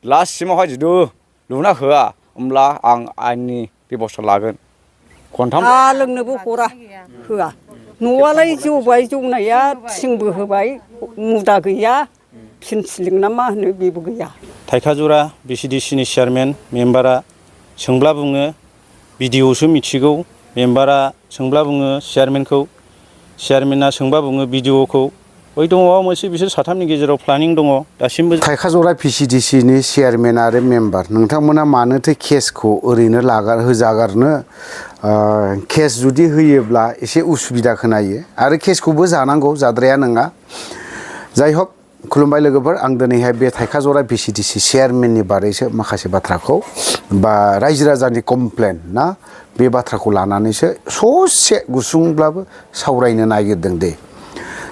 लास्टसिमावहाय जुदि लुना होआ होमब्ला आं आयेननि बेबस्था लागोन खनथाम लोंनोबो हरा होआ न'आलाय जौबाय जौनाया थिंबो होबाय मुदा गैया फिनसिलिं ना मा होनो बेबो गैया थाइखाजुरा बिसिडिसिनि चेयारमेन मेम्बारा सोंब्ला बुङो बिडिअ'सो मिथिगौ मेम्बारा सोंब्ला बुङो चेयारमेनखौ चेयारमेना सोंबा बुङो बिडिअ'खौ बै दङ मोनसे बिसोर साथामनि गेजेराव प्लानिं दङ दासिमबो थाइखाजरा पिसिडिसिनि चेयारमेन आरो मेम्बार नोंथांमोना मानोथो केसखौ ओरैनो होजागारनो केस जुदि होयोब्ला एसे उसुबिदा खोनायो आरो केसखौबो जानांगौ जाद्राया नङा जाय हक खुलुमबाय लोगोफोर आं दिनैहाय बे थाइखाजरा पिसिडिसि चेयारमेननि बारैसो माखासे बाथ्राखौ बा रायजो राजानि कमप्लेन ना बे बाथ्राखौ लानानैसो ससे गुसुंब्लाबो सावरायनो नागिरदों दे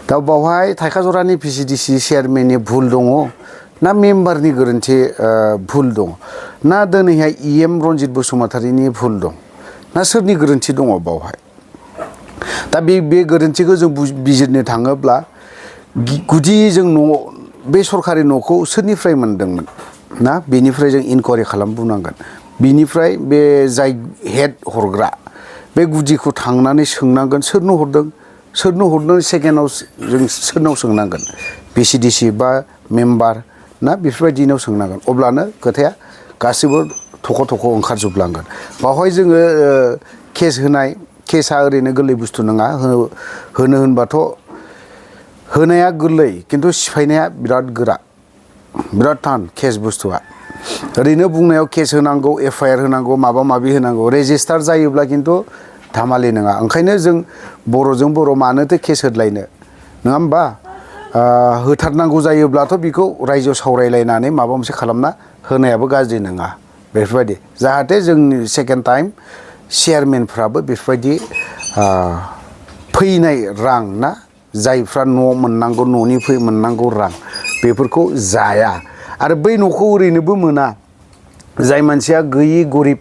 दा बावहाय थाइखाजरानि पिसिडिसि चेयारमेननि भुल दङ ना मेम्बारनि गोरोन्थि भुल दङ ना दिनैहाय इएम रनजित बसुमतारीनि भुल दं ना सोरनि गोरोन्थि दङ बावहाय दा बे गोरोन्थिखौ जों बिजिरनो थाङोब्ला गुदि जों बे सरकारि न'खौ सोरनिफ्राय मोनदोंमोन ना बेनिफ्राय जों इनकुवारि खालामबोनांगोन बिनिफ्राय बे जाय हेड हरग्रा बे गुदिखौ थांनानै सोंनांगोन सोरनो हरदों सेकेन्डआव जों सोरनाव सोंनांगोन पिसिडिसि बा मेम्बार ना बेफोरबायदिनाव सोंनांगोन अब्लानो खोथाया गासिबो थख' ओंखारजोबलांगोन बावहाय जोङो केस होनाय केसा ओरैनो गोरलै बुस्थु नङा होनो होनबाथ' होनाया गोरलै खिन्थु सिफायनाया बिराद गोरा बिराद थान केस बुस्थुआ ओरैनो बुंनायाव केस होनांगौ एफआइआर होनांगौ माबा माबि होनांगौ रेजिस्टार जायोब्ला खिन्थु धामालि नङा ओंखायनो जों बर'जों बर' मानोथो केस होदलायनो नङा होमबा होथारनांगौ जायोब्लाथ' बेखौ रायजोआव सावरायलायनानै माबा मोनसे खालामना होनायाबो गाज्रि नङा बेफोरबायदि जाहाथे जोंनि सेकेन्ड टाइम चेयारमेनफ्राबो बेफोरबायदि फैनाय रां ना जायफ्रा न' मोननांगौ न'नि मोननांगौ रां बेफोरखौ जाया आरो बै न'खौ ओरैनोबो मोना जाय मानसिया गैयि गरिब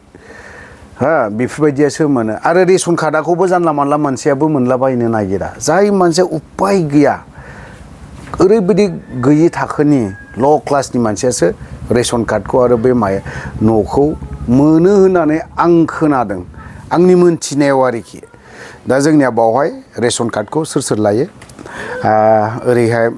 बेफोरबायदियासो मोनो आरो रेसन कार्डखौबो जानला मानला मानसियाबो मोनलाबायनो नागिरा जाय मानसिया उपाय गैया ओरैबायदि गैयि थाखोनि ल' क्लासनि मानसियासो रेसन कार्डखौ आरो बे न'खौ मोनो होननानै आं खोनादों आंनि मोनथिनायाव आरोखि दा जोंनिया बावहाय रेसन कार्डखौ सोर लायो ओरैहाय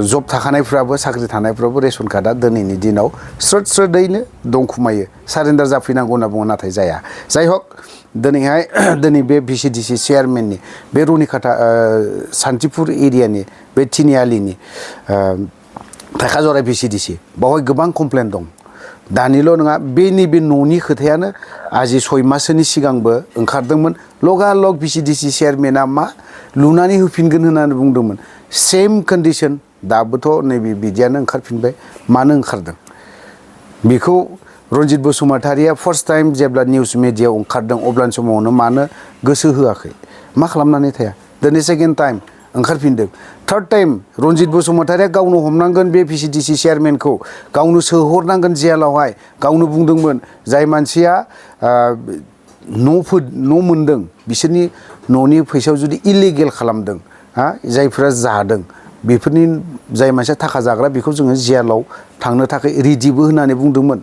जब थाखानायफ्राबो साख्रि थानायफ्राबो रेसन कार्डआ दिनैनि दिनाव स्रोदैनो दंखुमायो सारेन्डार जाफैनांगौ होनना बुङो नाथाय जाया जाय हक दिनै बे भिसिडिसि चेयारमेननि बे रुनिकाटा सान्तिपुर एरियानि बे तिनिआलिनि थाइखाजरा भिसिडिसि बावहाय गोबां कमप्लेन दं दानिल' नङा बे न'नि खोथायानो आजि 6 माससोनि सिगांबो ओंखारदोंमोन लगालग भिसिडिसि चेयारमेना मा लुनानै होफिनगोन होननानै बुंदोंमोन सेम कन्डिसन दाबोथ' नैबे बिदियानो ओंखारफिनबाय मानो ओंखारदों बेखौ रनजित बसुमतारीया फार्स्ट टाइम जेब्ला निउस मिडियायाव ओंखारदों अब्लानि समावनो मानो गोसो होआखै मा खालामनानै थाया दिनै सेकेन्ड टाइम ओंखारफिनदों थार्ड टाइम रनजित बसुमतारीया गावनो हमनांगोन बे भिसिडिसि चेयारमेनखौ गावनो सोहरनांगोन जेलावहाय गावनो बुंदोंमोन जाय मानसिया न' मोनदों बिसोरनि न'नि फैसायाव जुदि इलिगेल खालामदों जायफोरा जादों बेफोरनि जाय मानसिया थाखा जाग्रा बेखौ जोङो जेलाव थांनो थाखाय रेडिबो होननानै बुंदोंमोन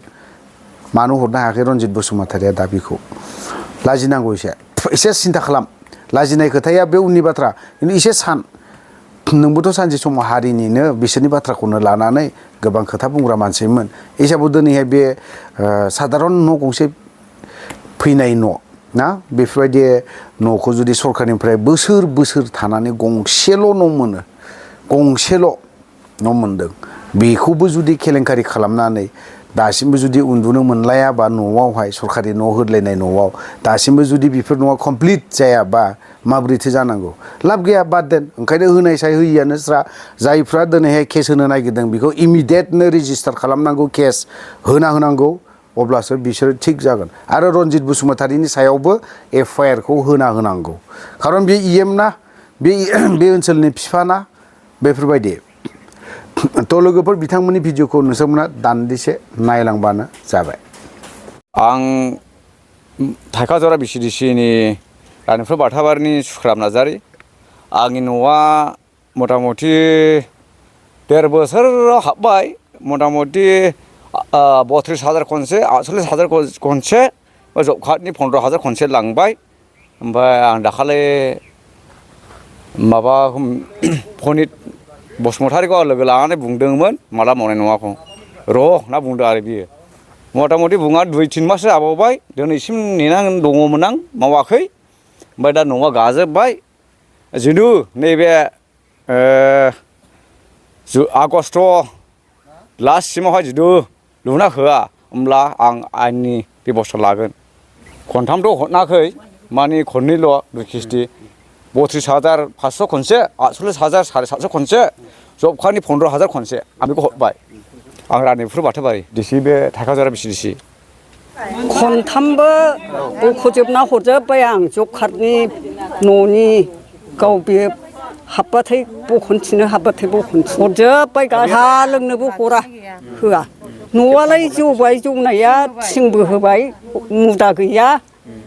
मानो हरनो हायाखै रनजित बसुमतारीया दा बेखौ लाजिनांगौ एसे सिन्था खालाम लाजिनाय खोथाया बे उननि बाथ्रा खिन्थु एसे सान नोंबोथ' सानसे समाव हारिनिनो बिसोरनि बाथ्राखौनो लानानै गोबां खोथा बुंग्रा मानसिमोन हिसाबाव दिनैहाय बे साधारन न' गंसे फैनाय न' ना बेफोरबायदि न'खौ जुदि सरकारनिफ्राय बोसोर थानानै गंसेल' न' मोनो गंसेल' न' मोनदों बेखौबो जुदि केलेंकारि खालामनानै दासिमबो जुदि उन्दुनो मोनलायाबा न'आवहाय सरकारि न' होदलायनाय न'आव दासिमबो जुदि बेफोर न'आ कमप्लिट जायाबा माबोरैथो जानांगौ लाब गैया बाद दोन ओंखायनो होनायसाय होयियानो स्रा जायफ्रा दिनैहाय केस होनो नागिरदों बेखौ इमिडियेटनो रेजिस्टार खालामनांगौ केस होनांगौ अब्लासो बिसोरो थिग जागोन आरो रनजित बसुमतारीनि सायावबो एफआइआरखौ होनांगौ खारन बे इएम ना बे ओनसोलनि बिफाना बेफोरबायदि थ' लोगोफोर बिथांमोननि भिडिअखौ नोंथांमोना दान्दिसे नायलांबानो जाबाय आं थाइखाजरा भिसिडिसिनि रानिफुर बाथाबारिनि सुख्राब नार्जारि आंनि न'आ मथा मथि 1.5 बोसोराव हाबबाय मथा-मथि 32,000 खनसे 48,000 खनसे जब कार्डनि 15,000 खनसे लांबाय ओमफ्राय आं दाखालि माबा फनित बसुमतारीखौ लोगो लानानै बुंदोंमोन माला मावनाय नङाखौ र' होनना बुंदों आरो बियो मथा-मथि बुङा 2-3 माससो आबावबाय दिनैसिम नेनानै दङमोन आं मावाखै ओमफ्राय दा न'आ गाजोबबाय जिदु नैबे आगष्ट लास्टसिमावहाय जुदि लुना होआ होमब्ला आं आयेननि बेबस्था लागोन खनथामथ' हरनाखै माने खननैल' दुइ किस्ति 32,500 खनसे 48,000 750 खनसे जब कार्डनि 15,000 खनसे आं बेखौ हरबाय आं रानिपुर बाथौबारि डिसि बे थाखाजोरा बिसिडिसि खनथामबो बख'जोबना हरजोब्बाय आं जब कार्डनि न'नि गाव बे हाबबाथाय बख'नथिनो हाबबाथाय बख'नथिनो हरजोब्बाय साहा लोंनोबो हरा होआ न'आलाय जौबाय जौनाया थिंबो होबाय मुदा गैया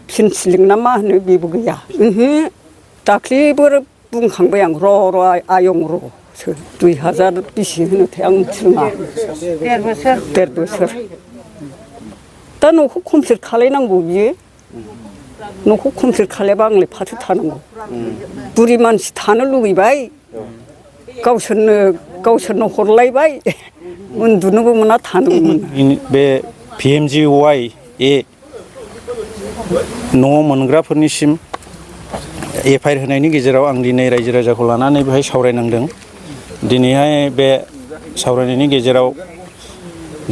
फिनसिलिं ना मा होनो बेबो गैया दाख्लिबो बुंखांबाय आं र' आयं र'सो 2,000 बेसे होनोथाय आं मिथिरोङा 1.5 बोसोर दा न'खौ कमप्लिट खालायनांगौ बियो न'खौ कमप्लिट खालायाबा आंलाय फाथो थानांगौ बुरि मानसि थानो लुगैबाय गावसोरनो हरलायबाय उन्दुनोबो मोना थानोबो मोना बे PMGY न' मोनग्राफोरनिसिम एफआइआर होनायनि गेजेराव आं दिनै रायजो राजाखौ लानानै बेहाय सावरायनांदों दिनैहाय बे सावरायनायनि गेजेराव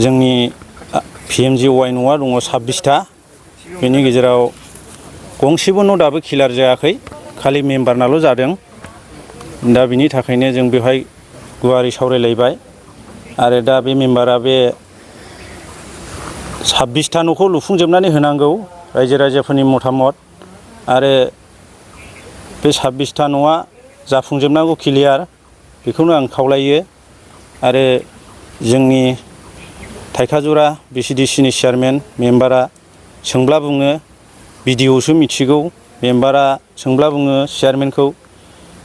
जोंनि PMGY न'आ दङ 26टा बेनि गेजेराव गंसेबो न' दाबो क्लियार जायाखै खालि मेम्बारनाल' जादों दा बिनि थाखायनो जों बेवहाय गुवारै सावरायलायबाय आरो दा बे मेम्बारा बे 26टा न'खौ लुफुंजोबनानै होनांगौ रायजो राजाफोरनि मतामत आरो बे 26टा न'आ जाफुंजोबनांगौ क्लियार बेखौनो आं खावलायो आरो जोंनि थाइखाजुरा बिसिडिसिनि चेयारमेन मेम्बारा सोंब्ला बुङो बिडिअ'सो मिथिगौ मेम्बारा सोंब्ला बुङो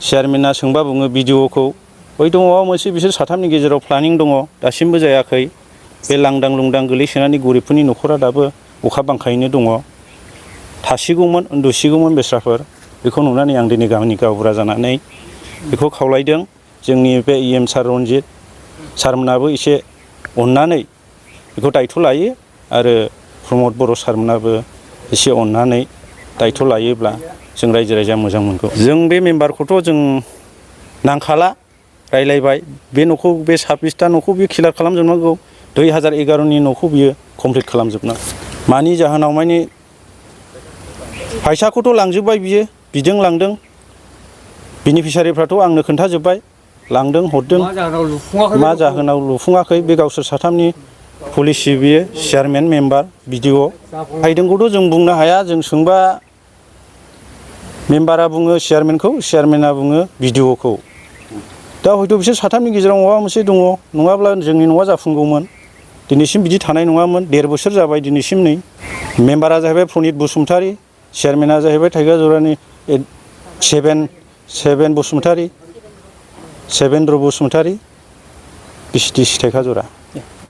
चेयारमेना सोंबा बुङो बिडिअ'खौ हयथ' माबा मोनसे बिसोर साथामनि गेजेराव प्लानिं दङ दासिमबो जायाखै बे लांदां लुंदां गोलैसोनानै गरिबफोरनि न'खरा दाबो अखा बांखायैनो दङ थासिगौमोन उन्दुसिगौमोन बेस्राफोर बेखौ नुनानै आं दिनै गामिनि गावबुरा जानानै बेखौ खावलायदों जोंनि बे EM सार रनजित सारमोनाबो एसे अननानै बेखौ दायथ' लायो आरो प्रमद बर' सारमोनाबो एसे अननानै दायथ' लायोब्ला जों रायजो राजाया मोजां मोनगौ जों बे मेम्बारखौथ' जों नांखाला रायलायबाय बे न'खौ बे 26टा न'खौ बियो क्लियार खालामजोबनांगौ 2011नि न'खौ बियो कमप्लिट खालामजोबनांगौ मानि जाहोनाव माने फैसाखौथ' लांजोब्बाय बियो बिदों लांदों बेनिफिसारिफ्राथ' आंनो खोन्थाजोब्बाय लांदों हरदों मा जाहोनाव लुफुङाखै बे गावसोर साथामनि पलिसि बियो चेयारमेन मेम्बार बिडिअ फायदोंखौथ' जों बुंनो हाया जों सोंबा मेम्बारा बुङो चेयारमेना बुङो बिडिअखौ दा हयथ' बिसोर साथामनि गेजेराव माबा मोनसे दङ नङाब्ला जोंनि न'आ जाफुंगौमोन दिनैसिम बिदि थानाय नङामोन 1.5 बोसोर जाबाय दिनैसिम नै मेम्बारा जाहैबाय प्रनित बसुमतारी चेयारमेना जाहैबाय थाइखाजुरानि 7 बसुमतारी 7 बसुमतारी बिसिडिसि थाइखाजुरा